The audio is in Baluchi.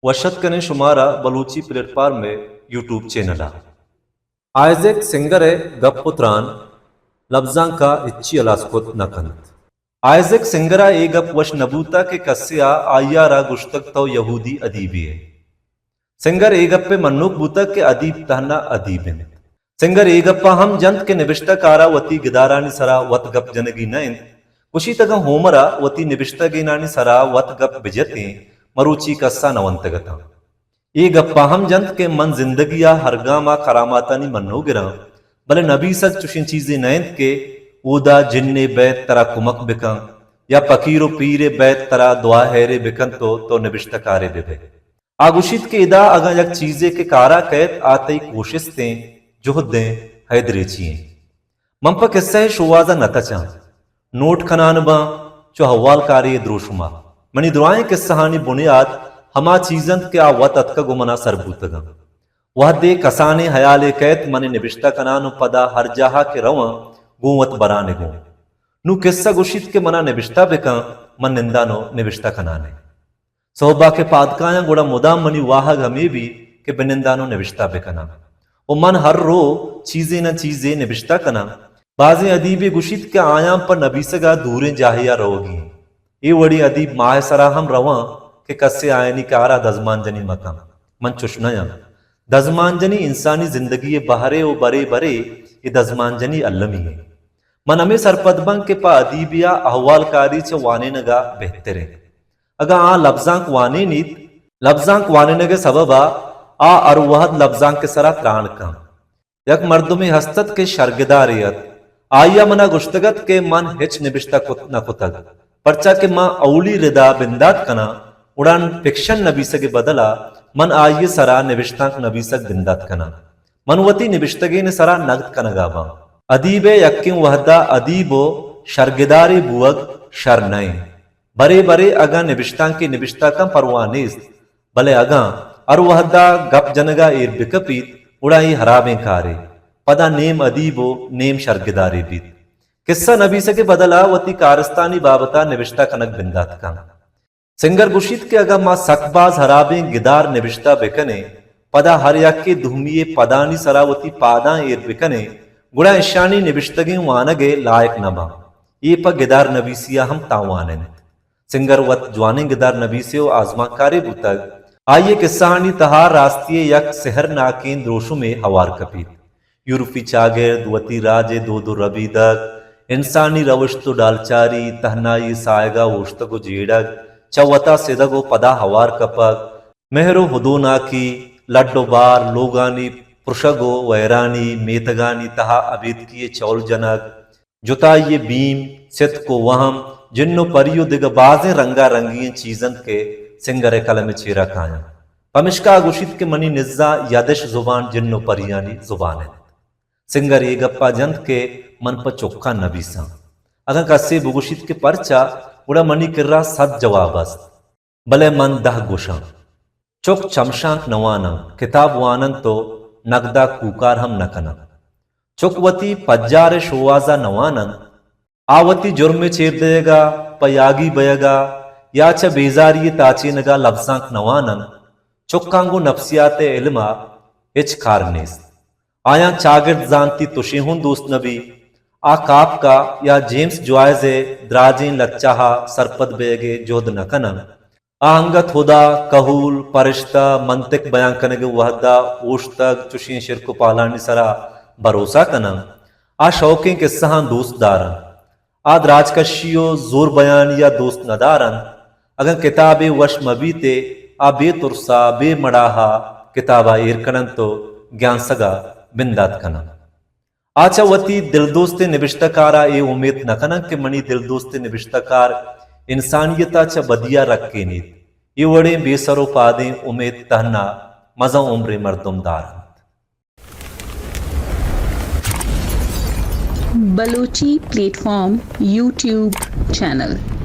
وش اتک کنیں شمارا بلوچی پلیٹ فارم ءِ یوٹیوب چینل ءَ۔ آئزک سنگر ءِ گپ ءُ تران لبزانک ءَ ہچی ہلاس کت نہ کنت۔ آئزک سنگر ءَ اے گپ وش نہ بوتگ کہ کسے ءَ آئی ءَ را گوشتگ تو یہودی ادیبے ئے۔ سنگر اے گپ ءِ منوک بوتگ کہ ادیب تہنا ادیب انت۔ سنگر اے گپ ءَ ہم جنت کہ نبشتہ کار ءَ وتی گدارانی سرا وت گپ جنگی نہ انت۔ گوشیت اگاں ہومر ءَ وتی نبشتگینانی سرا وت گپ بجتیں، مروچی کس ءَ نہ ونتگ اتاں۔ اے گپ ءَ ہم جنت کہ من زندگی ءَ ہر گام ءَ کراماتانی منوگر آں، بلے نبیسگ چوشیں چیزے نہ انت کہ اودا جنے بیت ترا کمک بکن یا پکیر ءُ پیرے بیت ترا دعا ہیرے بکنت ءُ تو نبشتہ کارے بہ بئے۔ آ گوشیت کہ ادا اگاں یک چیزے کہ کار ءَ کئیت، آ تئی کوشستیں، جہدیں، ہیدریچی ایں۔ من پہ کسہ ءِ شوہاز ءَ نہ تچاں، نوٹ کنان باں، چو احوالکاری ءِ دروشم ءَ۔ منی درائیں کسہانی بنیاد ہما چیز انت کہ آ وت اتکگ ءُ من ءَ سر بوتگ انت۔ وہدے کسانیں ہیالے کئیت، من اے نبشتہ کنان ءُ پدا ہر جاہ ءَ کہ رواں، گوں وت بران ءَ گوں۔ نوں کسہ گوشیت کہ من ءَ نبشتہ بکن، من نندان ءُ نبشتہ کنان ءَ۔ سہب ءَ کہ پاد کایاں، گڑا مدام منی واہگ ہمے بیت کہ بنندان ءُ نبشتہ بکناں۔ ءُ من ہر رو چیزے نہ چیزے نبشتہ کناں۔ بازیں ادیبے گوشیت کہ آیاں پہ نبیسگ ءَ دوریں جاہے ءَ روگی انت۔ اے وڑیں ادیب ماہ ءِ سرا ہم رواں کہ کسے آیانی کار ءَ دزمانجنی مکن۔ من چش نیاں۔ دزمانجنی انسانی زندگی ءِ بہرے ءُ برے برے اے دزمانجنی المی انت۔ من ہمے سرپد باں کہ پہ ادیبے ءَ احوالکاری چہ وانینگ ءَ بہتر انت۔ اگاں آ لبزانک وانینیت، لبزانک وانینگ ءِ سبب ءَ آ ہر وہد لبزانک ءِ سرا تران کنت۔ یک مردمے ہست ات کہ شرگدارے ات۔ آئی ءَ من ءَ گوشتگ ات کہ من ہچ نبشتہ کت نہ کتگ، پرچا کہ من اولی رد ءَ بندات کناں، گڑا فکشن نبیسگ ءِ بدل ءَ من آئی ءِ سرا نبشتانک نبیسگ بندات کناں۔ من وتی نبشتگین ءِ سرا نگد کنگ ءَ باں۔ ادیب ءِ یکیں وہد ءَ ادیب ءُ شرگدارے بوگ شر نہ انت۔ برے برے اگاں نبشتانکے نبشتہ کن، پرواہ نیست، بلے اگاں ہر وہد ءَ گپ جنگ ءَ ایر بکپیت، گڑا اے ہرابیں کارے۔ پدا نیم ادیب ءُ نیم شرگدارے بیت۔ کسہ نبیسگ ءِ بدل ءَ وتی کارستانی بابت ءَ نبشتہ کنگ بندات کن۔ سنگر گوشیت کہ اگاں ما سک باز ہرابیں گدار نبشتہ بکنیں، پدا ہر یکے دومی ءِ پدانی سرا وتی پاداں ایر بکنیں، گڑا اشانی نبشتگیں وانگ ءِ لائق نہ باں۔ اے پہ گدار نبیسی ءَ ہم تاوان انت۔ سنگر وت جوانیں گدار نبیسے ءُ آزمانکارے بوتگ۔ آئی ءِ کسہانی تہا راستی ءِ یک سحرناکیں دروشمے ہوار کپیت۔ یورپی چاگرد، وتی راج ءِ دود ءُ ربیدگ، انسانی روشت ءُ ڈالچاری، تہنائی ءِ ساہگ ءَ اوشتگ ءُ جیڑگ، چہ وت ءَ سدگ ءُ پدا ہوار کپگ، مہر ءُ ہدوناکی، لڈ ءُ بار، لوگانی پرشگ ءُ ویرانی، میتگانی تہا ابیتکی ءِ چول جنگ، جتائی ءِ بیم، ستک ءُ وہم، جن ءُ پری ءُ دگہ بازیں رنگا رنگی ئیں چیز انت کہ سنگر ءِ کلم ءِ چیرا کایاں۔ پمشکا گوشیت کہ منی نزا یدش زبان جن ءُ پریانی زبان انت۔ سنگر اے گپا جنت کہ من پہ چکاں نبیساں۔ اگاں کسے بگوشیت کہ پرچا، گڑا منی کرا صد جواب است۔ بلے من دہ گوشاں۔ چک چمشانک نہ واناں، کتاب واننت ءُ نگدا کوکار ہم نہ کناں۔ چک وتی پجار ءِ شوہازا نہ واننت، آ وتی جرم ءِ چیر دئیگا، پہ یاگی بئیگا یا چہ بیزاری ءِ تاچینگا لبزانک نہ واننت۔ چکاں گوں نفسیات ءِ علما ہچ کار نیست۔ آیاں چاگرد زانتی تشے ہوں دوست نہ بی۔ آ کافکا یا جیمز جوائز ءِ دراجیں لچہا سرپد بئیگ ءِ جہد نہ کننت۔ آ انگت ہدا، کہول، پرشتہ، منطق بیان کنگ ءِ وہدا اوشتگ چشیں شرک ءُ پالانی سرا بھروسہ کننت۔ آ شوکیں کسہاں دوست دارنت۔ آ دراجکشی ءُ زور بیانی ءَ دوست نہ دارنت۔ اگاں کتابے وش مہ بیت ئے، آ بے ترسا، بے مڑاہا کتابا ایر کننت ءُ گیانسگا بندات کننت۔ آ چہ وتی دلدوستیں نبشتہ کارا اے امیت نہ کننت کہ منی دلدوستیں نبشتہ کار انسانیتا چہ بدیا رکینیت۔ اے وڑیں بے سر ءُ پادیں امیت تہنا مزن عمریں مردم دارنت۔ Balochi plate form YouTube channel.